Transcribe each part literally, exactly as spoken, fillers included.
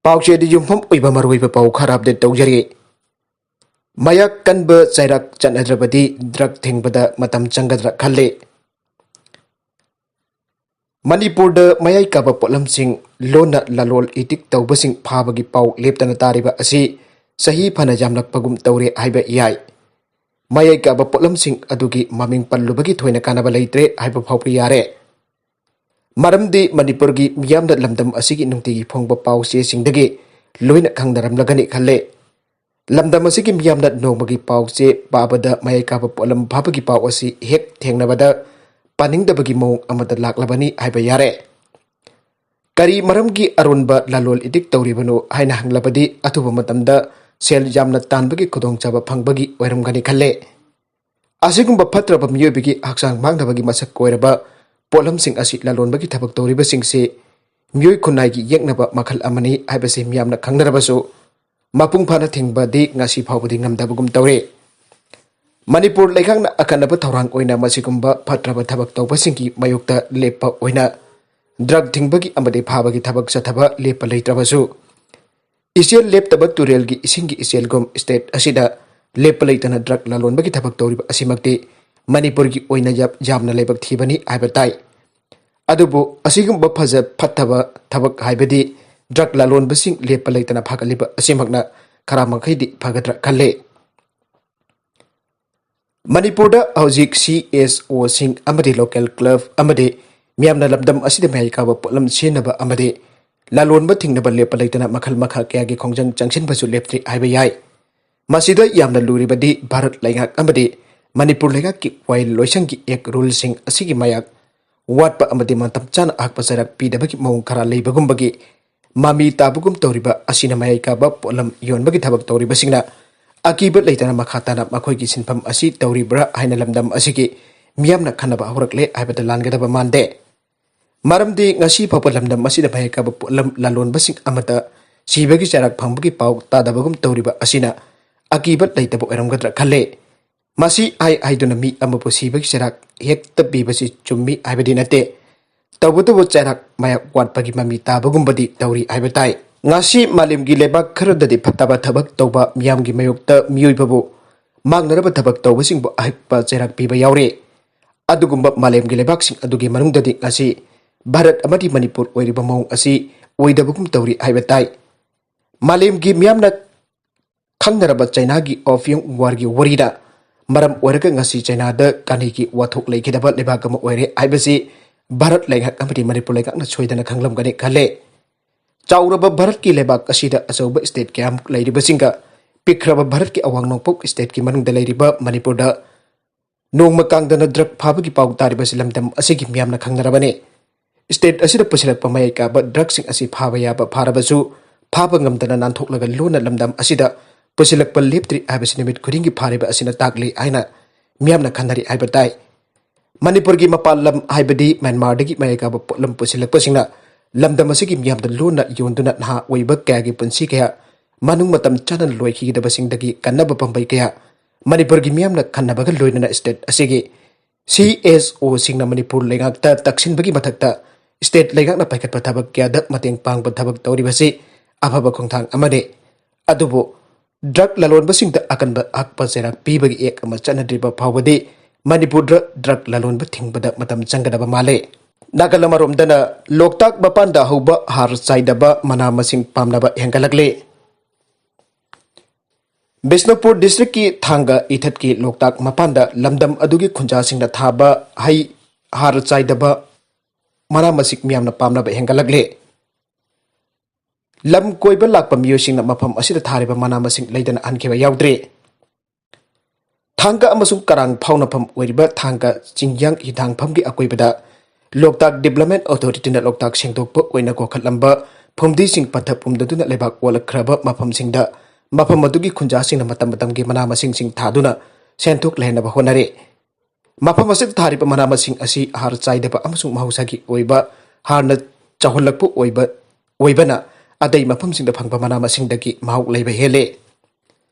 ꯄꯥꯎꯆꯦꯗ ꯌꯨꯝꯐꯝ ꯑꯣꯏꯕ ꯃꯔꯨꯑꯣꯏꯕ ꯄꯥꯎ ꯈꯔ ꯑꯞꯗꯦꯠ ꯇꯧꯖꯔꯤ꯫ ꯃꯌꯥꯛ ꯀꯟꯕ ꯆꯩꯔꯥꯛ ꯆꯠꯅꯗ꯭ꯔꯕꯗꯤ ꯗ꯭ꯔꯒ ꯊꯤꯡꯕꯗ ꯃꯇꯝ ꯆꯪꯒꯗ꯭ꯔꯥ ꯈꯜꯂꯤ꯫ ꯃꯅꯤꯄꯨꯔꯗ ꯃꯌꯥꯏ ꯀꯥꯕ ꯄꯣꯠꯂꯝꯁꯤꯡ ꯂꯣꯟꯅ ꯂꯂꯣꯜ ꯏꯇꯤꯛ ꯇꯧꯕꯁꯤꯡ ꯐꯥꯕꯒꯤ ꯄꯥꯎ ꯂꯦꯞꯇꯅ ꯇꯥꯔꯤꯕ ꯑꯁꯤ ꯆꯍꯤ ꯐꯅ ꯌꯥꯝꯂꯛꯄꯒꯨꯝ ꯇꯧꯔꯦ ꯍꯥꯏꯕ ꯌꯥꯏ꯫ ꯃꯌꯥꯏ ꯀꯥꯕ ꯄꯣꯠꯂꯝꯁꯤꯡ ꯑꯗꯨꯒꯤ ꯃꯃꯤꯡ ꯄꯜꯂꯨꯕꯒꯤ ꯊꯣꯏꯅ ꯀꯥꯟꯅꯕ ꯂꯩꯇ꯭ꯔꯦ ꯍꯥꯏꯕ ꯐꯥꯎꯕ ꯌꯥꯔꯦ꯫ ꯃꯔꯝꯗꯤ ꯃꯅꯤꯄꯨꯔꯒꯤ ꯃꯤꯌꯥꯝꯅ ꯂꯝꯗꯝ ꯑꯁꯤꯒꯤ ꯅꯨꯡꯇꯤꯒꯤ ꯐꯣꯡꯕ ꯄꯥꯎ ꯆꯦꯁꯤꯡꯗꯒꯤ ꯂꯣꯏꯅ ꯈꯪꯅꯔꯝꯂꯒꯅꯤ ꯈꯜꯂꯦ꯫ ꯂꯝꯗꯝ ꯑꯁꯤꯒꯤ ꯃꯤꯌꯥꯝꯅ ꯅꯣꯡꯃꯒꯤ ꯄꯥꯎ ꯆꯦ ꯄꯥꯕꯗ ꯃꯌꯥꯏ ꯀꯥꯕ ꯄꯣꯠꯂꯝ ꯐꯥꯕꯒꯤ ꯄꯥꯎ ꯑꯁꯤ ꯍꯦꯛ ꯊꯦꯡꯅꯕꯗ ꯄꯥꯅꯤꯡꯗꯕꯒꯤ ꯃꯑꯣꯡ ꯑꯃꯗ ꯂꯥꯛꯂꯕꯅꯤ ꯍꯥꯏꯕ ꯌꯥꯔꯦ꯫ ꯀꯔꯤ ꯃꯔꯝꯒꯤ ꯑꯔꯣꯟꯕ ꯂꯂꯣꯜ ꯏꯇꯤꯛ ꯇꯧꯔꯤꯕꯅꯣ ꯍꯥꯏꯅ ꯍꯪꯂꯕꯗꯤ ꯑꯊꯨꯕ ꯃꯇꯝꯗ ꯁꯦꯜ ꯌꯥꯝꯅ ꯇꯥꯟꯕꯒꯤ ꯈꯨꯗꯣꯡꯆꯥꯕ ꯐꯪꯕꯒꯤ ꯑꯣꯏꯔꯝꯒꯅꯤ ꯈꯜꯂꯦ꯫ ꯑꯁꯤꯒꯨꯝꯕ ꯐꯠꯇ꯭ꯔꯕ ꯃꯤꯑꯣꯏꯕꯒꯤ ꯍꯛꯆꯥꯡ ꯃꯥꯡꯅꯕꯒꯤ ꯃꯁꯛ ꯑꯣꯏꯔꯕ ꯄꯣꯠꯂꯝꯁꯤꯡ ꯑꯁꯤ ꯂꯂꯣꯟꯕꯒꯤ ꯊꯕꯛ ꯇꯧꯔꯤꯕꯁꯤꯡꯁꯤ ꯃꯤꯑꯣꯏ ꯈꯨꯟꯅꯥꯏꯒꯤ ꯌꯦꯛꯅꯕ ꯃꯈꯜ ꯑꯃꯅꯤ ꯍꯥꯏꯕꯁꯤ ꯃꯤꯌꯥꯝꯅ ꯈꯪꯅꯔꯕꯁꯨ ꯃꯄꯨꯡ ꯐꯥꯅ ꯊꯤꯡꯕꯗꯤ ꯉꯁꯤ ꯐꯥꯎꯕꯗꯤ ꯉꯝꯗꯕꯒꯨꯝ ꯇꯧꯔꯤ꯫ ꯃꯅꯤꯄꯨꯔ ꯂꯩꯉꯥꯛꯅ ꯑꯀꯟꯅꯕ ꯊꯧꯔꯥꯡ ꯑꯣꯏꯅ ꯃꯁꯤꯒꯨꯝꯕ ꯐꯠꯇ꯭ꯔꯕ ꯊꯕꯛ ꯇꯧꯕꯁꯤꯡꯒꯤ ꯃꯥꯌꯣꯛꯇ ꯂꯦꯞꯄ ꯑꯣꯏꯅ ꯗ꯭ꯔꯒ ꯊꯤꯡꯕꯒꯤ ꯑꯃꯗꯤ ꯐꯥꯕꯒꯤ ꯊꯕꯛ ꯆꯠꯊꯕ ꯂꯦꯞꯄ ꯂꯩꯇ꯭ꯔꯕꯁꯨ, ꯏꯆꯦꯜ ꯂꯦꯞꯇꯕ ꯇꯨꯔꯦꯜꯒꯤ ꯏꯁꯤꯡꯒꯤ ꯏꯆꯦꯜꯒꯨꯝ ꯁ꯭ꯇꯦꯠ ꯑꯁꯤꯗ ꯂꯦꯞꯄ ꯂꯩꯇꯅ ꯗ꯭ꯔꯒ ꯂꯂꯣꯟꯕꯒꯤ ꯊꯕꯛ ꯇꯧꯔꯤꯕ ꯑꯁꯤꯃꯛꯇꯤ ꯃꯅꯤꯄꯨꯔꯒꯤ ꯑꯣꯏꯅ ꯌꯥꯝ-, ꯌꯥꯝꯅ ꯂꯥꯏꯕꯛ ꯊꯤꯕꯅꯤ ꯍꯥꯏꯕ ꯇꯥꯏ꯫ ꯑꯗꯨꯕꯨ ꯑꯁꯤꯒꯨꯝꯕ ꯐꯖ ꯐꯠꯇꯕ ꯊꯕꯛ ꯍꯥꯏꯕꯗꯤ ꯗ꯭ꯔꯒ ꯂꯂꯣꯟꯕꯁꯤꯡ ꯂꯦꯞꯄ ꯂꯩꯇꯅ ꯐꯥꯒꯠꯂꯤꯕ ꯑꯁꯤꯃꯛꯅ ꯈꯔ ꯃꯈꯩꯗꯤ ꯐꯒꯗ꯭ꯔꯥ ꯈꯜꯂꯦ꯫ ꯃꯅꯤꯄꯨꯔꯗ ꯍꯧꯖꯤꯛ ꯁꯤ ꯑꯦꯁ ꯑꯣꯁꯤꯡ ꯑꯃꯗꯤ ꯂꯣꯀꯦꯜ ꯀ꯭ꯂꯕ ꯑꯃꯗꯤ ꯃꯤꯌꯥꯝꯅ ꯂꯝꯗꯝ ꯑꯁꯤꯗ ꯃꯌꯥꯏ ꯀꯥꯕ ꯄꯣꯠꯂꯝ ꯁꯤꯖꯤꯟꯅꯕ ꯑꯃꯗꯤ ꯂꯂꯣꯟꯕ ꯊꯤꯡꯅꯕ ꯂꯦꯞꯄ ꯂꯩꯇꯅ ꯃꯈꯜ ꯃꯈꯥ ꯀꯌꯥꯒꯤ ꯈꯣꯡꯖꯪ ꯆꯪꯁꯤꯟꯕꯁꯨ ꯂꯦꯞꯇ꯭ꯔꯤ ꯍꯥꯏꯕ ꯌꯥꯏ꯫ ꯃꯁꯤꯗ ꯌꯥꯝꯅ ꯂꯨꯔꯤꯕꯗꯤ ꯚꯥꯔꯠ ꯂꯩꯉꯥꯛ ꯑꯃꯗꯤ ꯃꯅꯤꯄꯨꯔ ꯂꯩꯉꯥꯛꯀꯤ ꯋꯥꯌꯦꯜ ꯂꯣꯏꯁꯪꯒꯤ ꯑꯦꯛ ꯔꯨꯜꯁꯤꯡ ꯑꯁꯤꯒꯤ ꯃꯌꯥꯛ ꯋꯥꯠꯄ ꯑꯃꯗꯤ ꯃꯇꯝ ꯆꯥꯅ ꯑꯍꯛꯄ ꯆꯩꯔꯥꯛ ꯄꯤꯗꯕꯒꯤ ꯃꯑꯣꯡ ꯈꯔ ꯂꯩꯕꯒꯨꯝꯕꯒꯤ ꯃꯃꯤ ꯇꯥꯕꯒꯨꯝ ꯇꯧꯔꯤꯕ ꯑꯁꯤꯅ ꯃꯌꯥꯏ ꯀꯥꯕ ꯄꯣꯠꯂꯝ ꯌꯣꯟꯕꯒꯤ ꯊꯕꯛ ꯇꯧꯔꯤꯕꯁꯤꯡꯅ ꯑꯀꯤꯕ ꯂꯩꯇꯅ ꯃꯈꯥ ꯇꯥꯅ ꯃꯈꯣꯏꯒꯤ ꯁꯤꯟꯐꯝ ꯑꯁꯤ ꯇꯧꯔꯤꯕ꯭ꯔꯥ ꯍꯥꯏꯅ ꯂꯝꯗꯝ ꯑꯁꯤꯒꯤ ꯃꯤꯌꯥꯝꯅ ꯈꯟꯅꯕ ꯍꯧꯔꯛꯂꯦ ꯍꯥꯏꯕꯗ ꯂꯥꯟꯒꯗꯕ ꯃꯥꯟꯗꯦ꯫ ꯃꯔꯝꯗꯤ ꯉꯁꯤ ꯐꯥꯎꯕ ꯂꯝꯗꯝ ꯑꯁꯤꯗ ꯃꯌꯥꯏ ꯀꯥꯕ ꯄꯣꯠꯂꯝ ꯂꯂꯣꯟꯕꯁꯤꯡ ꯑꯃꯠꯇ ꯁꯤꯕꯒꯤ ꯆꯩꯔꯥꯛ ꯐꯪꯕꯒꯤ ꯄꯥꯎ ꯇꯥꯗꯕꯒꯨꯝ ꯇꯧꯔꯤꯕ ꯑꯁꯤꯅ ꯑꯀꯤꯕ ꯂꯩꯇꯕ ꯑꯣꯏꯔꯝꯒꯗ꯭ꯔꯥ ꯈꯜꯂꯦ꯫ ꯃꯁꯤ ꯍꯥꯏ ꯍꯥꯏꯗꯨꯅ ꯃꯤ ꯑꯃꯕꯨ ꯁꯤꯕꯒꯤ ꯆꯩꯔꯥꯛ ꯍꯦꯛꯇ ꯄꯤꯕꯁꯤ ꯆꯨꯝꯃꯤ ꯍꯥꯏꯕꯗꯤ ꯅꯠꯇꯦ꯫ ꯇꯧꯕꯇꯕꯨ ꯆꯩꯔꯥꯛ ꯃꯌꯥꯛ ꯋꯥꯠꯄꯒꯤ ꯃꯃꯤ ꯇꯥꯕꯒꯨꯝꯕꯗꯤ ꯇꯧꯔꯤ ꯍꯥꯏꯕ ꯇꯥꯏ꯫ ꯉꯁꯤ ꯃꯥꯂꯦꯝꯒꯤ ꯂꯩꯕꯥꯛ ꯈꯔꯗꯗꯤ ꯐꯠꯇꯕ ꯊꯕꯛ ꯇꯧꯕ ꯃꯤꯌꯥꯝꯒꯤ ꯃꯥꯌꯣꯛꯇ ꯃꯤꯑꯣꯏꯕꯕꯨ ꯃꯥꯡꯅꯅꯕ ꯊꯕꯛ ꯇꯧꯕꯁꯤꯡꯕꯨ ꯑꯍꯤꯛꯄ ꯆꯩꯔꯥꯛ ꯄꯤꯕ ꯌꯥꯎꯔꯦ꯫ ꯑꯗꯨꯒꯨꯝꯕ ꯃꯥꯂꯦꯝꯒꯤ ꯂꯩꯕꯥꯛꯁꯤꯡ ꯑꯗꯨꯒꯤ ꯃꯅꯨꯡꯗꯗꯤ ꯉꯁꯤ ꯚꯥꯔꯠ ꯑꯃꯗꯤ ꯃꯅꯤꯄꯨꯔ ꯑꯣꯏꯔꯤꯕ ꯃꯑꯣꯡ ꯑꯁꯤ ꯑꯣꯏꯗꯕꯒꯨꯝ ꯇꯧꯔꯤ ꯍꯥꯏꯕ ꯇꯥꯏ꯫ ꯃꯥꯂꯦꯝꯒꯤ ꯃꯤꯌꯥꯝꯅ ꯈꯪꯅꯔꯕ ꯆꯩꯅꯥꯒꯤ ꯑꯣꯄꯤꯌꯝ ꯋꯥꯔꯒꯤ ꯋꯥꯔꯤꯗ ꯃꯔꯝ ꯑꯣꯏꯔꯒ ꯉꯁꯤ ꯆꯩꯅꯥꯗ ꯀꯥꯅꯩꯒꯤ ꯋꯥꯊꯣꯛ ꯂꯩꯈꯤꯗꯕ ꯂꯩꯕꯥꯛ ꯑꯃ ꯑꯣꯏꯔꯦ ꯍꯥꯏꯕꯁꯤ ꯚꯥꯔꯠ ꯂꯩꯉꯥꯛ ꯑꯃꯗꯤ ꯃꯅꯤꯄꯨꯔ ꯂꯩꯉꯥꯛꯅ ꯁꯣꯏꯗꯅ ꯈꯪꯂꯝꯒꯅꯤ ꯈꯜꯂꯦ꯫ ꯆꯥꯎꯔꯕ ꯚꯥꯔꯠꯀꯤ ꯂꯩꯕꯥꯛ ꯑꯁꯤꯗ ꯑꯆꯧꯕ ꯁ꯭ꯇꯦꯠ ꯀꯌꯥꯃꯨꯛ ꯂꯩꯔꯤꯕꯁꯤꯡꯒ ꯄꯤꯛꯈ꯭ꯔꯕ ꯚꯥꯔꯠꯀꯤ ꯑꯋꯥꯡ ꯅꯣꯡꯄꯣꯛ ꯁ꯭ꯇꯦꯠꯀꯤ ꯃꯅꯨꯡꯗ ꯂꯩꯔꯤꯕ ꯃꯅꯤꯄꯨꯔꯗ ꯅꯣꯡꯃ ꯀꯥꯡꯗꯅ ꯗ꯭ꯔꯒ ꯐꯥꯕꯒꯤ ꯄꯥꯎ ꯇꯥꯔꯤꯕꯁꯤ ꯂꯝꯗꯝ ꯑꯁꯤꯒꯤ ꯃꯤꯌꯥꯝꯅ ꯈꯪꯅꯔꯕꯅꯤ꯫ ꯁ꯭ꯇꯦꯠ ꯑꯁꯤꯗ ꯄꯨꯁꯤꯜꯂꯛꯄ ꯃꯌꯥꯏ ꯀꯥꯕ ꯗ꯭ꯔꯒꯁꯤꯡ ꯑꯁꯤ ꯐꯥꯕ ꯌꯥꯕ ꯐꯥꯔꯕꯁꯨ ꯐꯥꯕ ꯉꯝꯗꯅ ꯅꯥꯟꯊꯣꯛꯂꯒ ꯂꯣꯟꯅ ꯂꯝꯗꯝ ꯑꯁꯤꯗ ꯄꯨꯁꯤꯜꯂꯛꯄ ꯂꯦꯞꯇ꯭ꯔꯤ ꯍꯥꯏꯕꯁꯤ ꯅꯨꯃꯤꯠ ꯈꯨꯗꯤꯡꯒꯤ ꯐꯥꯔꯤꯕ ꯑꯁꯤꯅ ꯇꯥꯛꯂꯤ ꯍꯥꯏꯅ ꯃꯤꯌꯥꯝꯅ ꯈꯟꯅꯔꯤ ꯍꯥꯏꯕ ꯇꯥꯏ꯫ ꯃꯅꯤꯄꯨꯔꯒꯤ ꯃꯄꯥꯟ ꯂꯝ ꯍꯥꯏꯕꯗꯤ ꯃ꯭ꯌꯥꯟꯃꯥꯔꯗꯒꯤ ꯃꯌꯥꯏ ꯀꯥꯕ ꯄꯣꯠꯂꯝ ꯄꯨꯁꯤꯜꯂꯛꯄꯁꯤꯡꯅ ꯂꯝꯗꯝ ꯑꯁꯤꯒꯤ ꯃꯤꯌꯥꯝꯗ ꯂꯣꯟꯅ ꯌꯣꯟꯗꯨꯅ ꯅꯍꯥ ꯑꯣꯏꯕ ꯀꯌꯥꯒꯤ ꯄꯨꯟꯁꯤ ꯀꯌꯥ ꯃꯅꯨꯡ ꯃꯇꯝ ꯆꯥꯅ ꯂꯣꯏꯈꯤꯒꯗꯕꯁꯤꯡꯗꯒꯤ ꯀꯟꯅꯕ ꯄꯥꯝꯕꯩ ꯀꯌꯥ ꯃꯅꯤꯄꯨꯔꯒꯤ ꯃꯤꯌꯥꯝꯅ ꯈꯟꯅꯕꯒ ꯂꯣꯏꯅꯅ ꯁ꯭ꯇꯦꯠ ꯑꯁꯤꯒꯤ ꯁꯤ ꯑꯦꯁ ꯑꯣꯁꯤꯡꯅ ꯃꯅꯤꯄꯨꯔ ꯂꯩꯉꯥꯛꯇ ꯇꯛꯁꯤꯟꯕꯒꯤ ꯃꯊꯛꯇ ꯁ꯭ꯇꯦꯠ ꯂꯩꯉꯥꯛꯅ ꯄꯥꯏꯈꯠꯄ ꯊꯕꯛ ꯀꯌꯥꯗ ꯃꯇꯦꯡ ꯄꯥꯡꯕ ꯊꯕꯛ ꯇꯧꯔꯤꯕꯁꯤ ꯑꯐꯕ ꯈꯣꯡꯊꯥꯡ ꯑꯃꯅꯤ꯫ ꯑꯗꯨꯕꯨ ꯗ꯭ꯔꯒ ꯂꯂꯣꯟꯕꯁꯤꯡꯗ ꯑꯀꯟꯕ ꯑꯍꯛꯄ ꯆꯩꯔꯥꯛ ꯄꯤꯕꯒꯤ ꯑꯦꯛ ꯑꯃ ꯆꯠꯅꯗ꯭ꯔꯤꯕ ꯐꯥꯎꯕꯗꯤ ꯃꯅꯤꯄꯨꯔꯗ ꯗ꯭ꯔꯒ ꯂꯂꯣꯟꯕ ꯊꯤꯡꯕꯗ ꯃꯇꯝ ꯆꯪꯒꯗꯕ ꯃꯥꯜꯂꯦ꯫ ꯅꯥꯀꯜ ꯑꯃꯔꯣꯝꯗꯅ ꯂꯣꯛꯇꯥꯛ ꯃꯄꯥꯟꯗ ꯍꯧꯕ ꯍꯥꯔ ꯆꯥꯏꯗꯕ ꯃꯅꯥ ꯃꯁꯤꯡ ꯄꯥꯝꯅꯕ ꯍꯦꯟꯒꯠꯂꯛꯂꯤ꯫ ꯕꯤꯁꯅꯨꯄꯨꯔ ꯗꯤꯁꯇ꯭ꯔꯤꯛꯀꯤ ꯊꯥꯡꯒ ꯏꯊꯠꯀꯤ ꯂꯣꯛꯇꯥꯛ ꯃꯄꯥꯟꯗ ꯂꯝꯗꯝ ꯑꯗꯨꯒꯤ ꯈꯨꯟꯖꯥꯁꯤꯡꯅ ꯊꯥꯕ ꯍꯩ ꯍꯥꯔ ꯆꯥꯏꯗꯕ ꯃꯅꯥ ꯃꯁꯤꯡ ꯃꯤꯌꯥꯝꯅ ꯄꯥꯝꯅꯕ ꯍꯦꯟꯒꯠꯂꯛꯂꯦ꯫ ꯂꯝ ꯀꯣꯏꯕ ꯂꯥꯛꯄ ꯃꯤꯑꯣꯏꯁꯤꯡꯅ ꯃꯐꯝ ꯑꯁꯤꯗ ꯊꯥꯔꯤꯕ ꯃꯅꯥ ꯃꯁꯤꯡ ꯂꯩꯗꯅ ꯍꯟꯈꯤꯕ ꯌꯥꯎꯗ꯭ꯔꯤ꯫ ꯊꯥꯡꯒ ꯑꯃꯁꯨꯡ ꯀꯔꯥꯡ ꯐꯥꯎꯅꯐꯝ ꯑꯣꯏꯔꯤꯕ ꯊꯥꯡꯒ ꯆꯤꯡꯌꯥꯡ ꯍꯤꯊꯥꯡꯐꯝꯒꯤ ꯑꯀꯣꯏꯕꯗ ꯂꯣꯛꯇꯥꯛ ꯗꯤꯕ꯭ꯂꯞꯃꯦꯟ ꯑꯣꯊꯣꯔꯤꯇꯤꯅ ꯂꯣꯛꯇꯥꯛ ꯁꯦꯡꯗꯣꯛꯄ ꯑꯣꯏꯅ ꯀꯣꯛꯈꯠꯂꯝꯕ ꯐꯨꯝꯗꯤꯁꯤꯡ ꯄꯠꯊ ꯄꯨꯝꯗꯗꯨꯅ ꯂꯩꯕꯥꯛ ꯑꯣꯜꯂꯛꯈ꯭ꯔꯕ ꯃꯐꯝꯁꯤꯡꯗ ꯃꯐꯝ ꯑꯗꯨꯒꯤ ꯈꯨꯟꯖꯥꯁꯤꯡꯅ ꯃꯇꯝ ꯃꯇꯝꯒꯤ ꯃꯅꯥ ꯃꯁꯤꯡꯁꯤꯡ ꯊꯥꯗꯨꯅ ꯁꯦꯟꯊꯣꯛ ꯂꯩꯍꯟꯅꯕ ꯍꯣꯠꯅꯔꯤ꯫ ꯃꯐꯝ ꯑꯁꯤꯗ ꯊꯥꯔꯤꯕ ꯃꯅꯥ ꯃꯁꯤꯡ ꯑꯁꯤ ꯍꯥꯔ ꯆꯥꯏꯗꯕ ꯑꯃꯁꯨꯡ ꯃꯍꯧꯁꯥꯒꯤ ꯑꯣꯏꯕ ꯍꯥꯔꯅ ꯆꯥꯎꯍꯜꯂꯛꯄ ꯑꯣꯏꯕ, ꯑꯣꯏꯕꯅ ꯑꯇꯩ ꯃꯐꯝꯁꯤꯡꯗ ꯐꯪꯕ ꯃꯅꯥ ꯃꯁꯤꯡꯗꯒꯤ ꯃꯍꯥꯎ ꯂꯩꯕ ꯍꯦꯜꯂꯤ꯫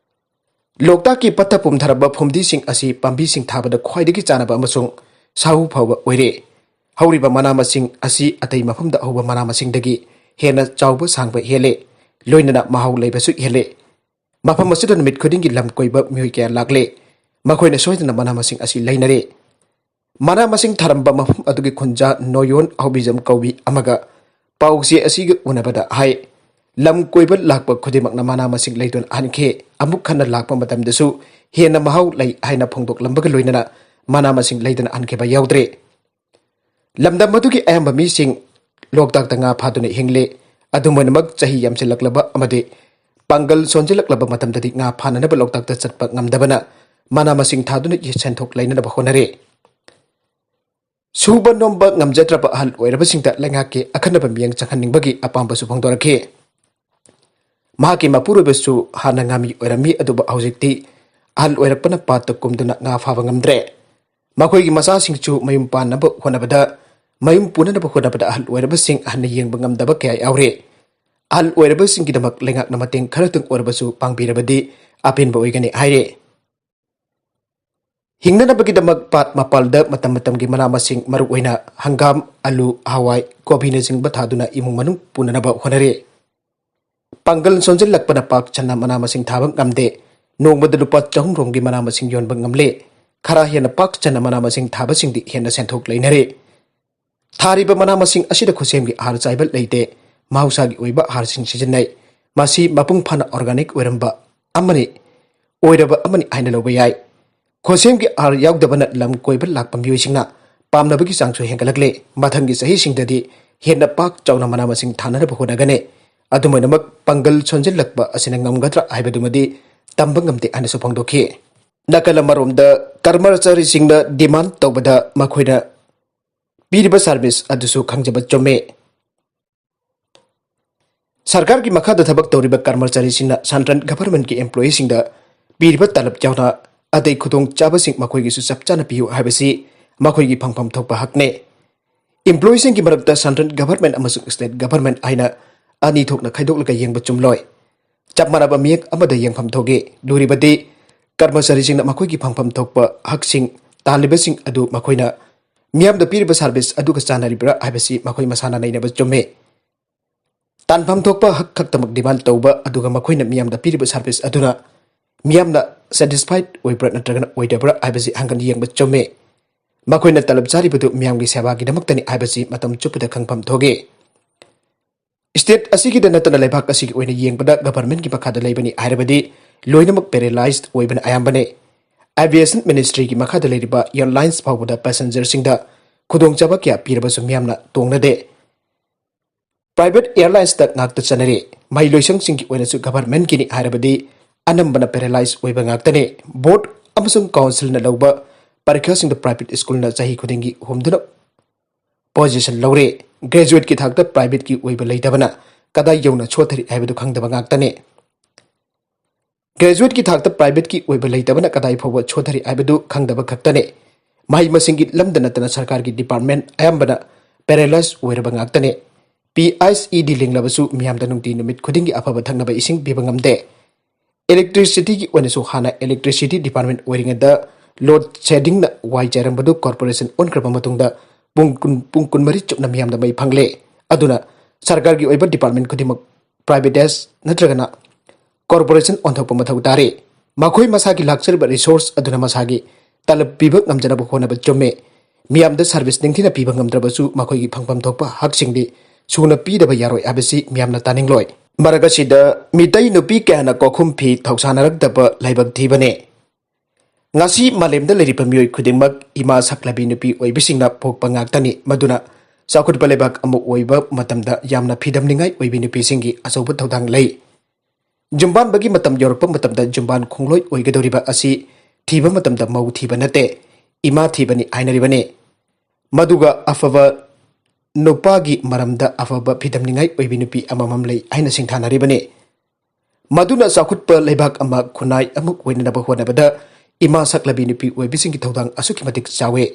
ꯂꯣꯛꯇꯥꯛꯀꯤ ꯄꯠꯊ ꯄꯨꯝꯊꯔꯕ ꯐꯨꯝꯗꯤꯁꯤꯡ ꯑꯁꯤ ꯄꯥꯝꯕꯤꯁꯤꯡ ꯊꯥꯕꯗ ꯈ꯭ꯋꯥꯏꯗꯒꯤ ꯆꯥꯅꯕ ꯑꯃꯁꯨꯡ ꯁꯥꯍꯨ ꯐꯕ ꯑꯣꯏꯔꯦ꯫ ꯍꯧꯔꯤꯕ ꯃꯅꯥ ꯃꯁꯤꯡ ꯑꯁꯤ ꯑꯇꯩ ꯃꯐꯝꯗ ꯍꯧꯕ ꯃꯅꯥ ꯃꯁꯤꯡꯗꯒꯤ ꯍꯦꯟꯅ ꯆꯥꯎꯕ ꯁꯥꯡꯕ ꯍꯦꯜꯂꯦ, ꯂꯣꯏꯅꯅ ꯃꯍꯥꯎ ꯂꯩꯕꯁꯨ ꯍꯦꯜꯂꯦ꯫ ꯃꯐꯝ ꯑꯁꯤꯗ ꯅꯨꯃꯤꯠ ꯈꯨꯗꯤꯡꯒꯤ ꯂꯝ ꯀꯣꯏꯕ ꯃꯤꯑꯣꯏ ꯀꯌꯥ ꯂꯥꯛꯂꯦ꯫ ꯃꯈꯣꯏꯅ ꯁꯣꯏꯗꯅ ꯃꯅꯥ ꯃꯁꯤꯡ ꯑꯁꯤ ꯂꯩꯅꯔꯦ꯫ ꯃꯅꯥ ꯃꯁꯤꯡ ꯊꯥꯔꯝꯕ ꯃꯐꯝ ꯑꯗꯨꯒꯤ ꯈꯨꯟꯖꯥ ꯅꯣꯌꯣꯟ ꯍꯥꯎꯕꯤꯖꯝ ꯀꯧꯕꯤ ꯑꯃꯒ ꯄꯥꯎ ꯆꯦ ꯑꯁꯤꯒ ꯎꯅꯕꯗ ꯍꯥꯏ, ꯂꯝ ꯀꯣꯏꯕ ꯂꯥꯛꯄ ꯈꯨꯗꯤꯡꯃꯛꯅ ꯃꯅꯥ ꯃꯁꯤꯡ ꯂꯩꯗꯨꯅ ꯍꯟꯈꯤ꯫ ꯑꯃꯨꯛ ꯍꯟꯅ ꯂꯥꯛꯄ ꯃꯇꯝꯗꯁꯨ ꯍꯦꯟꯅ ꯃꯍꯥꯎ ꯂꯩ ꯍꯥꯏꯅ ꯐꯣꯡꯗꯣꯛꯂꯝꯕꯒ ꯂꯣꯏꯅꯅ ꯃꯅꯥ ꯃꯁꯤꯡ ꯂꯩꯗꯨꯅ ꯍꯟꯈꯤꯕ ꯌꯥꯎꯗ꯭ꯔꯦ꯫ ꯂꯝꯗꯝ ꯑꯗꯨꯒꯤ ꯑꯌꯥꯝꯕ ꯃꯤꯁꯤꯡ ꯂꯣꯛꯇꯥꯛꯇ ꯉꯥ ꯐꯥꯗꯨꯅ ꯍꯤꯡꯂꯤ꯫ ꯑꯗꯨꯝ ꯑꯣꯏꯅꯃꯛ, ꯆꯍꯤ ꯌꯥꯝꯁꯤꯜꯂꯛꯂꯕ ꯑꯃꯗꯤ ꯄꯥꯡꯒꯜ ꯁꯣꯟꯖꯤꯜꯂꯛꯂꯕ ꯃꯇꯝꯗꯗꯤ ꯉꯥ ꯐꯥꯅꯅꯕ ꯂꯣꯛꯇꯥꯛꯇ ꯆꯠꯄ ꯉꯝꯗꯕꯅ ꯃꯅꯥ ꯃꯁꯤꯡ ꯊꯥꯗꯨꯅ ꯁꯦꯟꯊꯣꯛ ꯂꯩꯅꯅꯕ ꯍꯣꯠꯅꯔꯤ꯫ ꯁꯨꯕ ꯅꯣꯝꯕ ꯉꯝꯖꯗ꯭ꯔꯕ ꯑꯍꯜ ꯑꯣꯏꯔꯕꯁꯤꯡꯗ ꯂꯩꯉꯥꯛꯀꯤ ꯑꯈꯟꯅꯕ ꯃꯤꯠꯌꯦꯡ ꯆꯪꯍꯟꯅꯤꯡꯕꯒꯤ ꯑꯄꯥꯝꯕꯁꯨ ꯐꯣꯡꯗꯣꯔꯛꯈꯤ꯫ ꯃꯍꯥꯛꯀꯤ ꯃꯄꯨꯔꯣꯏꯕꯁꯨ ꯍꯥꯟꯅ ꯉꯥꯃꯤ ꯑꯣꯏꯔꯝꯃꯤ, ꯑꯗꯨꯕꯨ ꯍꯧꯖꯤꯛꯇꯤ ꯑꯍꯜ ꯑꯣꯏꯔꯛꯄꯅ ꯄꯥꯠꯇ ꯀꯨꯝꯗꯨꯅ ꯉꯥ ꯐꯥꯕ ꯉꯝꯗ꯭ꯔꯦ꯫ ꯃꯈꯣꯏꯒꯤ ꯃꯆꯥꯁꯤꯡꯁꯨ ꯃꯌꯨꯝ ꯄꯥꯟꯅꯕ ꯍꯣꯠꯅꯕꯗ, ꯃꯌꯨꯝ ꯄꯨꯅꯅꯕ ꯍꯣꯠꯅꯕꯗ ꯑꯍꯜ ꯑꯣꯏꯔꯕꯁꯤꯡ ꯍꯟꯅ ꯌꯦꯡꯕ ꯉꯝꯗꯕ ꯀꯌꯥ ꯌꯥꯎꯔꯤ꯫ ꯑꯍꯜ ꯑꯣꯏꯔꯕꯁꯤꯡꯒꯤꯗꯃꯛ ꯂꯩꯉꯥꯛꯅ ꯃꯇꯦꯡ ꯈꯔꯇꯪ ꯑꯣꯏꯔꯕꯁꯨ ꯄꯥꯡꯕꯤꯔꯕꯗꯤ ꯑꯄꯦꯟꯕ ꯑꯣꯏꯒꯅꯤ ꯍꯥꯏꯔꯤ꯫ ꯍꯤꯡꯅꯅꯕꯒꯤꯗꯃꯛ ꯄꯥꯠ ꯃꯄꯥꯜꯗ ꯃꯇꯝ ꯃꯇꯝꯒꯤ ꯃꯅꯥ ꯃꯁꯤꯡ, ꯃꯔꯨꯑꯣꯏꯅ ꯍꯪꯒꯥꯝ, ꯑꯂꯨ, ꯍꯋꯥꯏ, ꯀꯣꯕꯤꯅꯆꯤꯡꯕ ꯊꯥꯗꯨꯅ ꯏꯃꯨꯡ ꯃꯅꯨꯡ ꯄꯨꯅꯅꯕ ꯍꯣꯠꯅꯔꯤ꯫ ꯄꯥꯡꯒꯜ ꯁꯣꯟꯖꯤꯜꯂꯛꯄꯅ ꯄꯥꯛ ꯁꯟꯅ ꯃꯅꯥ ꯃꯁꯤꯡ ꯊꯥꯕ ꯉꯝꯗꯦ꯫ ꯅꯣꯡꯃꯗ ꯂꯨꯄꯥ ꯆꯍꯨꯝ ꯔꯣꯝꯒꯤ ꯃꯅꯥ ꯃꯁꯤꯡ ꯌꯣꯟꯕ ꯉꯝꯂꯦ꯫ ꯈꯔ ꯍꯦꯟꯅ ꯄꯥꯛ ꯁꯟꯅ ꯃꯅꯥ ꯃꯁꯤꯡ ꯊꯥꯕꯁꯤꯡꯗꯤ ꯍꯦꯟꯅ ꯁꯦꯟꯊꯣꯛ ꯂꯩꯅꯔꯦ꯫ ꯊꯥꯔꯤꯕ ꯃꯅꯥ ꯃꯁꯤꯡ ꯑꯁꯤꯗ ꯈꯨꯠꯁꯦꯝꯒꯤ ꯍꯥꯔ ꯆꯥꯏꯕ ꯂꯩꯇꯦ꯫ ꯃꯍꯧꯁꯥꯒꯤ ꯑꯣꯏꯕ ꯍꯥꯔꯁꯤꯡ ꯁꯤꯖꯤꯟꯅꯩ꯫ ꯃꯁꯤ ꯃꯄꯨꯡ ꯐꯥꯅ organic ꯑꯣꯏꯔꯝꯕ ꯑꯃꯅꯤ, ꯑꯣꯏꯔꯕ ꯑꯃꯅꯤ ꯍꯥꯏꯅ ꯂꯧꯕ ꯌꯥꯏ꯫ ꯈꯨꯠꯁꯦꯝꯒꯤ ꯍꯥꯔ ꯌꯥꯎꯗꯕꯅ ꯂꯝ ꯀꯣꯏꯕ ꯂꯥꯛꯄ ꯃꯤꯑꯣꯏꯁꯤꯡꯅ ꯄꯥꯝꯅꯕꯒꯤ ꯆꯥꯡꯁꯨ ꯍꯦꯟꯒꯠꯂꯛꯂꯦ꯫ ꯃꯊꯪꯒꯤ ꯆꯍꯤꯁꯤꯡꯗꯗꯤ ꯍꯦꯟꯅ ꯄꯥꯛ ꯆꯥꯎꯅ ꯃꯅꯥ ꯃꯁꯤꯡ ꯊꯥꯅꯅꯕ ꯍꯣꯠꯅꯒꯅꯤ꯫ ꯑꯗꯨꯝ ꯑꯣꯏꯅꯃꯛ, ꯄꯥꯡꯒꯜ ꯁꯣꯟꯖꯤꯜꯂꯛꯄ ꯑꯁꯤꯅ ꯉꯝꯒꯗ꯭ꯔꯥ ꯍꯥꯏꯕꯗꯨꯃꯗꯤ ꯇꯝꯕ ꯉꯝꯗꯦ ꯍꯥꯏꯅꯁꯨ ꯐꯣꯡꯗꯣꯛꯈꯤ꯫ ꯅꯥꯀꯜ ꯑꯃꯔꯣꯝꯗ, ꯀꯔꯃꯆꯥꯔꯤꯁꯤꯡꯅ demand ꯇꯧꯕꯗ ꯃꯈꯣꯏꯅ ꯄꯤꯔꯤꯕ service ꯑꯗꯨꯁꯨ ꯈꯪꯖꯕ ꯆꯨꯝꯃꯤ꯫ ꯁꯔꯀꯥꯔꯒꯤ ꯃꯈꯥꯗ ꯊꯕꯛ ꯇꯧꯔꯤꯕ ꯀꯔꯃꯆꯥꯔꯤꯁꯤꯡꯅ central governmentꯀꯤ employeeꯁꯤꯡꯗ ꯄꯤꯔꯤꯕ ꯇꯂꯕ ꯌꯥꯎꯅ ꯑꯇꯩ ꯈꯨꯗꯣꯡꯆꯥꯕꯁꯤꯡ ꯃꯈꯣꯏꯒꯤꯁꯨ ꯆꯞ ꯆꯥꯅ ꯄꯤꯌꯨ ꯍꯥꯏꯕꯁꯤ ꯃꯈꯣꯏꯒꯤ ꯐꯪꯐꯝ ꯊꯣꯛꯄ ꯍꯛꯅꯤ꯫ Employeeꯁꯤꯡꯒꯤ ꯃꯔꯛꯇ central government ꯑꯃꯁꯨꯡ state government ꯍꯥꯏꯅ ꯑꯅꯤ ꯊꯣꯛꯅ ꯈꯥꯏꯗꯣꯛꯂꯒ ꯌꯦꯡꯕ ꯆꯨꯝꯂꯣꯏ꯫ ꯆꯞ ꯃꯥꯟꯅꯕ ꯃꯤꯌꯦꯛ ꯑꯃꯗ ꯌꯦꯡꯐꯝ ꯊꯣꯛꯏ꯫ ꯂꯨꯔꯤꯕꯗꯤ ꯀꯔꯃꯆꯥꯔꯤꯁꯤꯡꯅ ꯃꯈꯣꯏꯒꯤ ꯐꯪꯐꯝ ꯊꯣꯛꯄ ꯍꯛꯁꯤꯡ ꯇꯥꯜꯂꯤꯕꯁꯤꯡ ꯑꯗꯨ ꯃꯈꯣꯏꯅ ꯃꯤꯌꯥꯝꯗ ꯄꯤꯔꯤꯕ service ꯑꯗꯨꯒ ꯆꯥꯟꯅꯔꯤꯕ꯭ꯔꯥ ꯍꯥꯏꯕꯁꯤ ꯃꯈꯣꯏ ꯃꯁꯥꯅ ꯅꯩꯅꯕ ꯆꯨꯝꯃꯤ꯫ ꯇꯥꯟꯐꯝ ꯊꯣꯛꯄ ꯍꯛ ꯈꯛꯇꯃꯛ ꯗꯤꯃꯥꯟ ꯇꯧꯕ, ꯑꯗꯨꯒ ꯃꯈꯣꯏꯅ ꯃꯤꯌꯥꯝꯗ ꯄꯤꯔꯤꯕ ꯁꯥꯔꯚꯤꯁ ꯑꯗꯨꯅ ꯃꯤꯌꯥꯝꯅ ꯁꯦꯇꯤꯁꯐꯥꯏꯗ ꯑꯣꯏꯕ꯭ꯔꯥ ꯅꯠꯇ꯭ꯔꯒꯅ ꯑꯣꯏꯗꯕ꯭ꯔꯥ ꯍꯥꯏꯕꯁꯤ ꯍꯪꯒꯠ ꯌꯦꯡꯕ ꯆꯨꯝꯃꯤ꯫ ꯃꯈꯣꯏꯅ ꯇꯂꯕ ꯆꯥꯔꯤꯕꯗꯨ ꯃꯤꯌꯥꯝꯒꯤ ꯁꯦꯕꯥꯒꯤꯗꯃꯛꯇꯅꯤ ꯍꯥꯏꯕꯁꯤ ꯃꯇꯝ ꯆꯨꯞꯄꯗ ꯈꯪꯐꯝ ꯊꯣꯛꯏ꯫ ꯁ꯭ꯇꯦꯠ ꯑꯁꯤꯒꯤꯗ ꯅꯠꯇꯅ ꯂꯩꯕꯥꯛ ꯑꯁꯤꯒꯤ ꯑꯣꯏꯅ ꯌꯦꯡꯕꯗ ꯒꯚꯔꯟꯃꯦꯟꯠꯀꯤ ꯃꯈꯥꯗ ꯂꯩꯕꯅꯤ ꯍꯥꯏꯔꯕꯗꯤ ꯂꯣꯏꯅꯃꯛ ꯄꯦꯔꯦꯂꯥꯏꯖ ꯑꯣꯏꯕꯅ ꯑꯌꯥꯝꯕꯅꯤ꯫ ꯑꯦꯚꯤꯌꯦꯁꯟ ꯃꯤꯅꯤꯁꯇ꯭ꯔꯤꯒꯤ ꯃꯈꯥꯗ ꯂꯩꯔꯤꯕ ꯑꯦꯌꯔꯂꯥꯏꯟꯁ ꯐꯥꯎꯕꯗ ꯄꯦꯁꯦꯟꯖꯔꯁꯤꯡꯗ ꯈꯨꯗꯣꯡꯆꯥꯕ ꯀꯌꯥ ꯄꯤꯔꯕꯁꯨ ꯃꯤꯌꯥꯝꯅ ꯇꯣꯡꯅꯗꯦ꯫ ꯄ꯭ꯔꯥꯏꯚꯦꯠ ꯑꯦꯌꯔꯂꯥꯏꯟꯁꯇ ꯉꯥꯛꯇ ꯆꯠꯅꯔꯤ꯫ ꯃꯍꯩꯂꯣꯏꯁꯪꯁꯤꯡꯒꯤ ꯑꯣꯏꯅꯁꯨ ꯒꯚꯔꯟꯃꯦꯟꯠꯀꯤꯅꯤ ꯍꯥꯏꯔꯕꯗꯤ ꯑꯅꯝꯕꯅ ꯄꯦꯔꯦꯂꯥꯏꯖ ꯑꯣꯏꯕ ꯉꯥꯛꯇꯅꯤ꯫ ꯕꯣꯔꯗ ꯑꯃꯁꯨꯡ ꯀꯥꯎꯟꯁꯤꯜꯅ ꯂꯧꯕ ꯄꯔꯤꯈꯥꯁꯤꯡꯗ ꯄ꯭ꯔꯥꯏꯚꯦꯠ ꯁ꯭ꯀꯨꯜꯅ ꯆꯍꯤ ꯈꯨꯗꯤꯡꯒꯤ ꯍꯨꯝꯗꯨꯅ ꯄꯣꯖꯤꯁꯟ ꯂꯧꯔꯦ꯫ ꯒ꯭ꯔꯦꯖꯨꯋꯦꯠꯀꯤ ꯊꯥꯛꯇ ꯄ꯭ꯔꯥꯏꯚꯦꯠꯀꯤ ꯑꯣꯏꯕ ꯂꯩꯇꯕꯅ ꯀꯗꯥꯏ ꯌꯧꯅ ꯁꯣꯊꯔꯤ ꯍꯥꯏꯕꯗꯨ ꯈꯪꯗꯕ ꯉꯥꯛꯇꯅꯤ꯫ ꯒ꯭ꯔꯦꯖꯨꯋꯦꯠꯀꯤ ꯊꯥꯛꯇ ꯄ꯭ꯔꯥꯏꯚꯦꯠꯀꯤ ꯑꯣꯏꯕ ꯂꯩꯇꯕꯅ ꯀꯗꯥꯏ ꯐꯥꯎꯕ ꯁꯣꯊꯔꯤ ꯍꯥꯏꯕꯗꯨ ꯈꯪꯗꯕ ꯈꯛꯇꯅꯤ꯫ ꯃꯍꯩ ꯃꯁꯤꯡꯒꯤ ꯂꯝꯗ ꯅꯠꯇꯅ ꯁꯔꯀꯥꯔꯒꯤ ꯗꯤꯄꯥꯔꯠꯃꯦꯟꯠ ꯑꯌꯥꯝꯕꯅ ꯄꯦꯔꯦꯂꯥꯏꯖ ꯑꯣꯏꯔꯕ ꯉꯥꯛꯇꯅꯤ꯫ ꯄꯤ ꯑꯩꯆ ꯏ ꯗꯤ ꯂꯤꯡꯂꯕꯁꯨ ꯃꯤꯌꯥꯝꯗ ꯅꯨꯡꯇꯤ ꯅꯨꯃꯤꯠ ꯈꯨꯗꯤꯡꯒꯤ ꯑꯐꯕ ꯊꯛꯅꯕ ꯏꯁꯤꯡ ꯄꯤꯕ ꯉꯝꯗꯦ꯫ ꯏꯂꯦꯛꯇ꯭ꯔꯤꯁꯤꯇꯤꯒꯤ ꯑꯣꯏꯅꯁꯨ ꯍꯥꯟꯅ ꯏꯂꯦꯛꯇ꯭ꯔꯤꯁꯤꯇꯤ ꯗꯤꯄꯥꯔꯠꯃꯦꯟꯠ ꯑꯣꯏꯔꯤꯉꯩꯗ ꯂꯣꯗ ꯁꯦꯗꯤꯡꯅ ꯋꯥꯏ ꯆꯥꯏꯔꯝꯕꯗꯨ ꯀꯣꯔꯄꯣꯔꯦꯁꯟ ꯑꯣꯟꯈ꯭ꯔꯕ ꯃꯇꯨꯡꯗ ꯄꯨꯡ ꯀꯨꯟ, ꯄꯨꯡ ꯀꯨꯟꯃꯔꯤ ꯆꯨꯞꯅ ꯃꯤꯌꯥꯝꯗ ꯃꯩ ꯐꯪꯂꯦ꯫ ꯑꯗꯨꯅ ꯁꯔꯀꯥꯔꯒꯤ ꯑꯣꯏꯕ ꯗꯤꯄꯥꯔꯠꯃꯦꯟꯠ ꯈꯨꯗꯤꯡꯃꯛ ꯄ꯭ꯔꯥꯏꯚꯦꯇꯥꯏꯖ ꯅꯠꯇ꯭ꯔꯒꯅ ꯀꯣꯔꯄꯣꯔꯦꯁꯟ ꯑꯣꯟꯊꯣꯛꯄ ꯃꯊꯧ ꯇꯥꯔꯦ꯫ ꯃꯈꯣꯏ ꯃꯁꯥꯒꯤ ꯂꯥꯛꯆꯔꯤꯕ ꯔꯤꯁꯣꯔꯁ ꯑꯗꯨꯅ ꯃꯁꯥꯒꯤ ꯇꯂꯕ ꯄꯤꯕ ꯉꯝꯖꯅꯕ ꯍꯣꯠꯅꯕ ꯆꯨꯝꯃꯦ꯫ ꯃꯤꯌꯥꯝꯗ ꯁꯥꯔꯚꯤꯁ ꯅꯤꯡꯊꯤꯅ ꯄꯤꯕ ꯉꯝꯗ꯭ꯔꯕꯁꯨ ꯃꯈꯣꯏꯒꯤ ꯐꯪꯐꯝ ꯊꯣꯛꯄ ꯍꯛꯁꯤꯡꯗꯤ ꯁꯨꯅ ꯄꯤꯗꯕ ꯌꯥꯔꯣꯏ ꯍꯥꯏꯕꯁꯤ ꯃꯤꯌꯥꯝꯅ ꯇꯥꯅꯤꯡꯂꯣꯏ꯫ ꯃꯔꯛ ꯑꯁꯤꯗ ꯃꯤꯇꯩ ꯅꯨꯄꯤ ꯀꯌꯥꯅ ꯀꯣꯛꯈꯨꯝ ꯐꯤ ꯊꯧꯁꯥꯅꯔꯛꯇꯕ ꯂꯥꯏꯕꯛ ꯊꯤꯕꯅꯦ꯫ ꯉꯁꯤ ꯃꯥꯂꯦꯝꯗ ꯂꯩꯔꯤꯕ ꯃꯤꯑꯣꯏ ꯈꯨꯗꯤꯡꯃꯛ ꯏꯃꯥ ꯁꯛꯂꯕꯤ ꯅꯨꯄꯤ ꯑꯣꯏꯕꯤꯁꯤꯡꯅ ꯄꯣꯛꯄ ꯉꯥꯛꯇꯅꯤ꯫ ꯃꯗꯨꯅ ꯆꯥꯎꯈꯠꯄ ꯂꯩꯕꯥꯛ ꯑꯃ ꯑꯣꯏꯕ ꯃꯇꯝꯗ ꯌꯥꯝꯅ ꯐꯤꯗꯝꯅꯤꯡꯉꯥꯏ ꯑꯣꯏꯕꯤ ꯅꯨꯄꯤꯁꯤꯡꯒꯤ ꯑꯆꯧꯕ ꯊꯧꯗꯥꯡ ꯂꯩ꯫ ꯌꯨꯝꯕꯥꯟꯕꯒꯤ ꯃꯇꯝ ꯌꯧꯔꯛꯄ ꯃꯇꯝꯗ ꯌꯨꯝꯕꯥꯟ ꯈꯣꯡꯂꯣꯏ ꯑꯣꯏꯒꯗꯧꯔꯤꯕ ꯑꯁꯤ ꯊꯤꯕ ꯃꯇꯝꯗ ꯃꯧ ꯊꯤꯕ ꯅꯠꯇꯦ, ꯏꯃꯥ ꯊꯤꯕꯅꯤ ꯍꯥꯏꯅꯔꯤꯕꯅꯤ꯫ ꯃꯗꯨꯒ ꯑꯐꯕ ꯅꯨꯄꯥꯒꯤ ꯃꯔꯝꯗ ꯑꯐꯕ ꯐꯤꯗꯝꯅꯤꯡꯉꯥꯏ ꯑꯣꯏꯕꯤ ꯅꯨꯄꯤ ꯑꯃꯃꯝ ꯂꯩ ꯍꯥꯏꯅ ꯁꯤꯡꯊꯥꯅꯔꯤꯕꯅꯤ꯫ ꯃꯗꯨꯅ ꯆꯥꯎꯈꯠꯄ ꯂꯩꯕꯥꯛ ꯑꯃ ꯈꯨꯟꯅꯥꯏ ꯑꯃ ꯑꯣꯏꯅꯅꯕ ꯍꯣꯠꯅꯕꯗ ꯏꯃꯥ ꯁꯛꯂꯕꯤ ꯅꯨꯄꯤ ꯑꯣꯏꯕꯤꯁꯤꯡꯒꯤ ꯊꯧꯗꯥꯡ ꯑꯁꯨꯛꯀꯤ ꯃꯇꯤꯛ ꯆꯥꯎꯏ꯫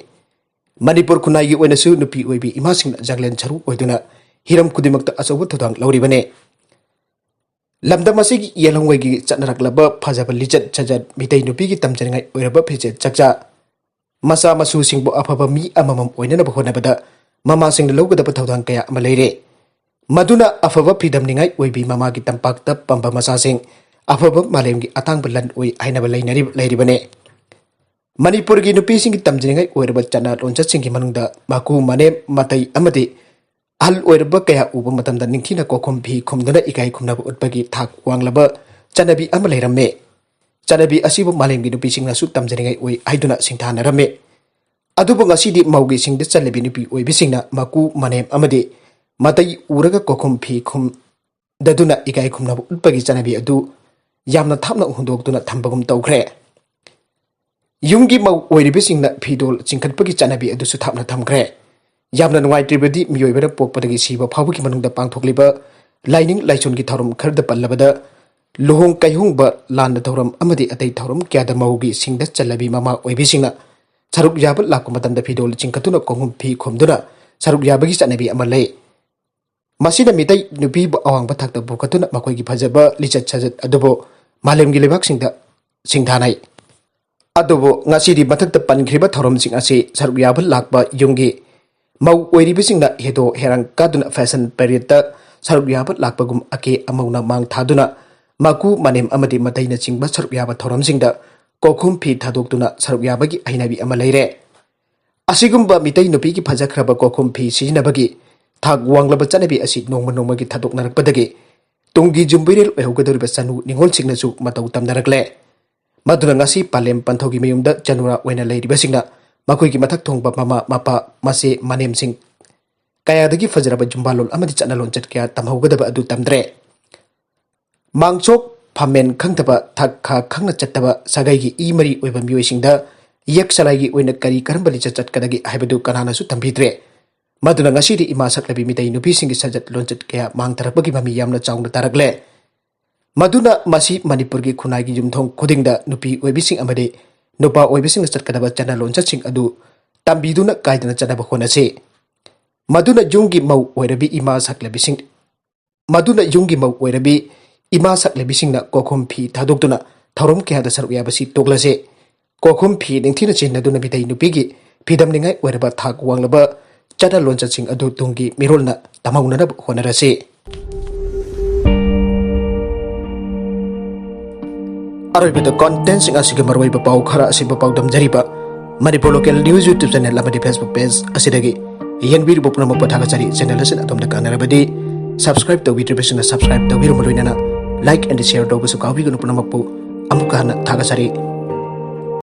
ꯃꯅꯤꯄꯨꯔ ꯈꯨꯟꯅꯥꯏꯒꯤ ꯑꯣꯏꯅꯁꯨ ꯅꯨꯄꯤ ꯑꯣꯏꯕꯤ ꯏꯃꯥꯁꯤꯡꯅ ꯖꯪꯂꯦꯟ ꯁꯔꯨ ꯑꯣꯏꯗꯨꯅ ꯍꯤꯔꯝ ꯈꯨꯗꯤꯡꯃꯛꯇ ꯑꯆꯧꯕ ꯊꯧꯗꯥꯡ ꯂꯧꯔꯤꯕꯅꯤ꯫ ꯂꯝꯗꯝ ꯑꯁꯤꯒꯤ ꯌꯦꯜꯍꯧꯉꯩꯒꯤ ꯆꯠꯅꯔꯛꯂꯕ ꯐꯖꯕ ꯂꯤꯆꯠ ꯁꯥꯖꯠ, ꯃꯤꯇꯩ ꯅꯨꯄꯤꯒꯤ ꯇꯝꯖꯅꯤꯡꯉꯥꯏ ꯑꯣꯏꯔꯕ ꯐꯤꯖꯦꯠ ꯆꯛꯆꯥ, ꯃꯆꯥ ꯃꯁꯨꯁꯤꯡꯕꯨ ꯑꯐꯕ ꯃꯤ ꯑꯃꯃꯝ ꯑꯣꯏꯅꯅꯕ ꯍꯣꯠꯅꯕꯗ ꯃꯃꯥꯁꯤꯡꯅ ꯂꯧꯒꯗꯕ ꯊꯧꯗꯥꯡ ꯀꯌꯥ ꯑꯃ ꯂꯩꯔꯦ꯫ ꯃꯗꯨꯅ ꯑꯐꯕ ꯐꯤꯗꯝꯅꯤꯡꯉꯥꯏ ꯑꯣꯏꯕꯤ ꯃꯃꯥꯒꯤ ꯇꯝꯄꯥꯛꯇ ꯄꯝꯕ ꯃꯆꯥꯁꯤꯡ ꯑꯐꯕ ꯃꯥꯂꯦꯝꯒꯤ ꯑꯇꯥꯡꯕ ꯂꯟ ꯑꯣꯏ ꯍꯥꯏꯅꯕ ꯂꯩꯅꯔꯤꯕ, ꯂꯩꯔꯤꯕꯅꯤ꯫ ꯃꯅꯤꯄꯨꯔꯒꯤ ꯅꯨꯄꯤꯁꯤꯡꯒꯤ ꯇꯝꯖꯅꯤꯡꯉꯥꯏ ꯑꯣꯏꯔꯕ ꯆꯠꯅ ꯂꯣꯟꯆꯠꯁꯤꯡꯒꯤ ꯃꯅꯨꯡꯗ ꯃꯀꯨ, ꯃꯅꯦꯝ, ꯃꯇꯩ ꯑꯃꯗꯤ ꯑꯍꯜ ꯑꯣꯏꯔꯕ ꯀꯌꯥ ꯎꯕ ꯃꯇꯝꯗ ꯅꯤꯡꯊꯤꯅ ꯀꯣꯛꯈꯨꯝ ꯐꯤ ꯈꯨꯝꯗꯨꯅ ꯏꯀꯥꯏ ꯈꯨꯝꯅꯕ ꯎꯠꯄꯒꯤ ꯊꯥꯛ ꯋꯥꯡꯂꯕ ꯆꯠꯅꯕꯤ ꯑꯃ ꯂꯩꯔꯝꯃꯤ꯫ ꯆꯠꯅꯕꯤ ꯑꯁꯤꯕꯨ ꯃꯥꯂꯦꯝꯒꯤ ꯅꯨꯄꯤꯁꯤꯡꯅꯁꯨ ꯇꯝꯖꯅꯤꯡꯉꯥꯏ ꯑꯣꯏ ꯍꯥꯏꯗꯨꯅ ꯁꯤꯡꯊꯥꯅꯔꯝꯃꯤ꯫ ꯑꯗꯨꯕꯨ ꯉꯁꯤꯗꯤ ꯃꯧꯒꯤ ꯁꯤꯡꯗ ꯆꯜꯂꯕꯤ ꯅꯨꯄꯤ ꯑꯣꯏꯕꯤꯁꯤꯡꯅ ꯃꯀꯨ, ꯃꯅꯦꯝ ꯑꯃꯗꯤ ꯃꯇꯩ ꯎꯔꯒ ꯀꯣꯛꯈꯨꯝ ꯐꯤ ꯈꯨꯝꯗꯗꯨꯅ ꯏꯀꯥꯏ ꯈꯨꯝꯅꯕ ꯎꯠꯄꯒꯤ ꯆꯠꯅꯕꯤ ꯑꯗꯨ ꯌꯥꯝꯅ ꯊꯥꯞꯅ ꯍꯨꯟꯗꯣꯛꯇꯨꯅ ꯊꯝꯕꯒꯨꯝ ꯇꯧꯈ꯭ꯔꯦ꯫ ꯌꯨꯝꯒꯤ ꯃꯧ ꯑꯣꯏꯔꯤꯕꯁꯤꯡꯅ ꯐꯤꯗꯣꯜ ꯆꯤꯡꯈꯠꯄꯒꯤ ꯆꯠꯅꯕꯤ ꯑꯗꯨꯁꯨ ꯊꯥꯞꯅ ꯊꯝꯈ꯭ꯔꯦ꯫ ꯌꯥꯝꯅ ꯅꯨꯡꯉꯥꯏꯇ꯭ꯔꯤꯕꯗꯤ ꯃꯤꯑꯣꯏꯕꯅ ꯄꯣꯛꯄꯗꯒꯤ ꯁꯤꯕ ꯐꯥꯎꯕꯒꯤ ꯃꯅꯨꯡꯗ ꯄꯥꯡꯊꯣꯛꯂꯤꯕ ꯂꯥꯏꯅꯤꯡ ꯂꯥꯏꯁꯣꯟꯒꯤ ꯊꯧꯔꯝ ꯈꯔꯗ ꯄꯜꯂꯕꯗ ꯂꯨꯍꯣꯡ ꯀꯩꯍꯣꯡꯕ, ꯂꯥꯟꯗ ꯊꯧꯔꯝ ꯑꯃꯗꯤ ꯑꯇꯩ ꯊꯧꯔꯝ ꯀꯌꯥꯗ ꯃꯧꯒꯤ ꯁꯤꯡꯗ ꯆꯜꯂꯕꯤ ꯃꯃꯥ ꯑꯣꯏꯕꯤꯁꯤꯡꯅ ꯁꯔꯨꯛ ꯌꯥꯕ ꯂꯥꯛꯄ ꯃꯇꯝꯗ ꯐꯤꯗꯣꯜ ꯆꯤꯡꯈꯠꯇꯨꯅ ꯀꯣꯡꯍꯨꯝ ꯐꯤ ꯈꯣꯝꯗꯨꯅ ꯁꯔꯨꯛ ꯌꯥꯕꯒꯤ ꯆꯠꯅꯕꯤ ꯑꯃ ꯂꯩ꯫ ꯃꯁꯤꯅ ꯃꯤꯇꯩ ꯅꯨꯄꯤꯕꯨ ꯑꯋꯥꯡꯕ ꯊꯥꯛꯇ ꯄꯨꯈꯠꯇꯨꯅ ꯃꯈꯣꯏꯒꯤ ꯐꯖꯕ ꯂꯤꯆꯠ ꯁꯥꯖꯠ ꯑꯗꯨꯕꯨ ꯃꯥꯂꯦꯝꯒꯤ ꯂꯩꯕꯥꯛꯁꯤꯡꯗ ꯁꯤꯡꯊꯥꯅꯩ꯫ ꯑꯗꯨꯕꯨ ꯉꯁꯤꯗꯤ ꯃꯊꯛꯇ ꯄꯟꯈ꯭ꯔꯤꯕ ꯊꯧꯔꯝꯁꯤꯡ ꯑꯁꯤ ꯁꯔꯨꯛ ꯌꯥꯕ ꯂꯥꯛꯄ ꯌꯨꯝꯒꯤ ꯃꯧ ꯑꯣꯏꯔꯤꯕꯁꯤꯡꯅ ꯍꯦꯗꯣ ꯍꯦꯔꯥꯡ ꯀꯥꯗꯨꯅ ꯐꯦꯁꯟ ꯄꯦꯔꯦꯗꯇ ꯁꯔꯨꯛ ꯌꯥꯕ ꯂꯥꯛꯄꯒꯨꯝ ꯑꯀꯦ ꯑꯃꯧꯅ ꯃꯥꯡ ꯊꯥꯗꯨꯅ ꯃꯀꯨ ꯃꯅꯦꯝ ꯑꯃꯗꯤ ꯃꯇꯩꯅꯆꯤꯡꯕ ꯁꯔꯨꯛ ꯌꯥꯕ ꯊꯧꯔꯝꯁꯤꯡꯗ ꯀꯣꯛꯈꯨꯝ ꯐꯤ ꯊꯥꯗꯣꯛꯇꯨꯅ ꯁꯔꯨꯛ ꯌꯥꯕꯒꯤ ꯍꯩꯅꯕꯤ ꯑꯃ ꯂꯩꯔꯦ꯫ ꯑꯁꯤꯒꯨꯝꯕ ꯃꯤꯇꯩ ꯅꯨꯄꯤꯒꯤ ꯐꯖꯈ꯭ꯔꯕ ꯀꯣꯛꯈꯨꯝ ꯐꯤ ꯁꯤꯖꯤꯟꯅꯕꯒꯤ ꯊꯥꯛ ꯋꯥꯡꯂꯕ ꯆꯠꯅꯕꯤ ꯑꯁꯤ ꯅꯣꯡꯃ ꯅꯣꯡꯃꯒꯤ ꯊꯥꯗꯣꯛꯅꯔꯛꯄꯗꯒꯤ ꯇꯨꯡꯒꯤ ꯌꯨꯝꯕꯩꯔꯦꯜ ꯑꯣꯏꯍꯧꯒꯗꯧꯔꯤꯕ ꯆꯅꯨ ꯅꯤꯉꯣꯜꯁꯤꯡꯅꯁꯨ ꯃꯇꯧ ꯇꯝꯅꯔꯛꯂꯦ꯫ ꯃꯗꯨꯅ ꯉꯁꯤ ꯄꯥꯂꯦꯝ ꯄꯟꯊꯧꯒꯤ ꯃꯌꯨꯝꯗ ꯆꯅꯨꯔꯥ ꯑꯣꯏꯅ ꯂꯩꯔꯤꯕꯁꯤꯡꯅ ꯃꯈꯣꯏꯒꯤ ꯃꯊꯛ ꯊꯣꯡꯕ ꯃꯃꯥ, ꯃꯄꯥ, ꯃꯆꯦ, ꯃꯅꯦꯝꯁꯤꯡ ꯀꯌꯥꯗꯒꯤ ꯐꯖꯔꯕ ꯌꯨꯝꯕꯥꯂꯣꯜ ꯑꯃꯗꯤ ꯆꯠꯅ ꯂꯣꯟꯆꯠ ꯀꯌꯥ ꯇꯝꯍꯧꯒꯗꯕ ꯑꯗꯨ ꯇꯝꯗ꯭ꯔꯦ꯫ ꯃꯥꯡꯆꯣꯛ ꯐꯝꯃꯦꯟ ꯈꯪꯗꯕ, ꯊꯛ ꯈꯥ ꯈꯪꯅ ꯆꯠꯇꯕ ꯁꯥꯒꯩꯒꯤ ꯏ ꯃꯔꯤ ꯑꯣꯏꯕ ꯃꯤꯑꯣꯏꯁꯤꯡꯗ ꯌꯦꯛ ꯁꯂꯥꯏꯒꯤ ꯑꯣꯏꯅ ꯀꯔꯤ ꯀꯔꯝꯕ ꯂꯤꯆꯠ ꯆꯠꯀꯗꯒꯦ ꯍꯥꯏꯕꯗꯨ ꯀꯅꯥꯅꯁꯨ ꯇꯝꯕꯤꯗ꯭ꯔꯦ꯫ ꯃꯗꯨꯅ ꯉꯁꯤꯗꯤ ꯏꯃꯥ ꯁꯛꯂꯕꯤ ꯃꯤꯇꯩ ꯅꯨꯄꯤꯁꯤꯡꯒꯤ ꯁꯥꯖꯠ ꯂꯣꯟꯆꯠ ꯀꯌꯥ ꯃꯥꯡꯊꯔꯛꯄꯒꯤ ꯃꯃꯤ ꯌꯥꯝꯅ ꯆꯥꯎꯅ ꯇꯥꯔꯛꯂꯦ꯫ ꯃꯗꯨꯅ ꯃꯁꯤ ꯃꯅꯤꯄꯨꯔꯒꯤ ꯈꯨꯟꯅꯥꯏꯒꯤ ꯌꯨꯝꯊꯣꯡ ꯈꯨꯗꯤꯡꯗ ꯅꯨꯄꯤ ꯑꯣꯏꯕꯤꯁꯤꯡ ꯑꯃꯗꯤ ꯅꯨꯄꯥ ꯑꯣꯏꯕꯁꯤꯡꯅ ꯆꯠꯀꯗꯕ ꯆꯠꯅ ꯂꯣꯟꯆꯠꯁꯤꯡ ꯑꯗꯨ ꯇꯝꯕꯤꯗꯨꯅ ꯀꯥꯏꯗꯅ ꯆꯠꯅꯕ ꯍꯣꯠꯅꯁꯤ꯫ ꯃꯗꯨꯅ ꯌꯨꯝꯒꯤ ꯃꯧ ꯑꯣꯏꯔꯕꯤ ꯏꯃꯥ ꯁꯛꯂꯕꯤꯁꯤꯡ, ꯃꯗꯨꯅ ꯌꯨꯝꯒꯤ ꯃꯧ ꯑꯣꯏꯔꯕꯤ ꯏꯃꯥ ꯁꯛꯂꯕꯤꯁꯤꯡꯅ ꯀꯣꯛꯈꯨꯝ ꯐꯤ ꯊꯥꯗꯣꯛꯇꯨꯅ ꯊꯧꯔꯝ ꯀꯌꯥꯗ ꯁꯔꯨꯛ ꯌꯥꯕꯁꯤ ꯇꯣꯛꯂꯁꯤ꯫ ꯀꯣꯛꯈꯨꯝ ꯐꯤ ꯅꯤꯡꯊꯤꯅ ꯁꯤꯖꯤꯟꯅꯗꯨꯅ ꯃꯤꯇꯩ ꯅꯨꯄꯤꯒꯤ ꯐꯤꯗꯝꯅꯤꯡꯉꯥꯏ ꯑꯣꯏꯔꯕ ꯊꯥꯛ ꯋꯥꯡꯂꯕ ꯆꯠꯅ ꯂꯣꯟꯆꯠꯁꯤꯡ ꯑꯗꯨ ꯇꯨꯡꯒꯤ ꯃꯤꯔꯣꯜꯅ ꯇꯝꯍꯧꯅꯅꯕ ꯍꯣꯠꯅꯔꯁꯤ꯫ ꯑꯔꯣꯏꯕꯗ ꯀꯣꯟꯇꯦꯟꯁꯤꯡ ꯑꯁꯤꯒꯤ ꯃꯔꯨꯑꯣꯏꯕ ꯄꯥꯎ ꯈꯔ ꯑꯁꯤꯕꯨ ꯄꯥꯎꯗꯝꯖꯔꯤꯕ Manipur local news YouTube channel ꯑꯃꯗꯤ Facebook ꯄꯦꯖ ꯑꯁꯤꯗꯒꯤ ꯌꯦꯡꯕꯤꯔꯤꯕ ꯄꯨꯝꯅꯃꯛꯄꯨ ꯊꯥꯒꯠꯆꯔꯤ꯫ ꯆꯦꯅꯦꯜ ꯑꯁꯤꯅ ꯑꯗꯣꯝꯗ ꯀꯥꯟꯅꯔꯕꯗꯤ ꯁꯕꯁꯀ꯭ꯔꯥꯏꯕ ꯇꯧꯕꯤꯗ꯭ꯔꯤꯕꯁꯤꯡꯅ ꯁꯕꯁꯀ꯭ꯔꯥꯏꯕ ꯇꯧꯕꯤꯔꯝꯕ ꯂꯣꯏꯅꯅ ꯂꯥꯏꯛ ꯑꯦꯟ ꯁꯤꯌꯔ ꯇꯧꯕꯁꯨ ꯀꯥꯎꯕꯤꯒꯅꯨ꯫ ꯄꯨꯝꯅꯃꯛꯄꯨ ꯑꯃꯨꯛꯀ ꯍꯟꯅ ꯊꯥꯒꯠꯆꯔꯤ꯫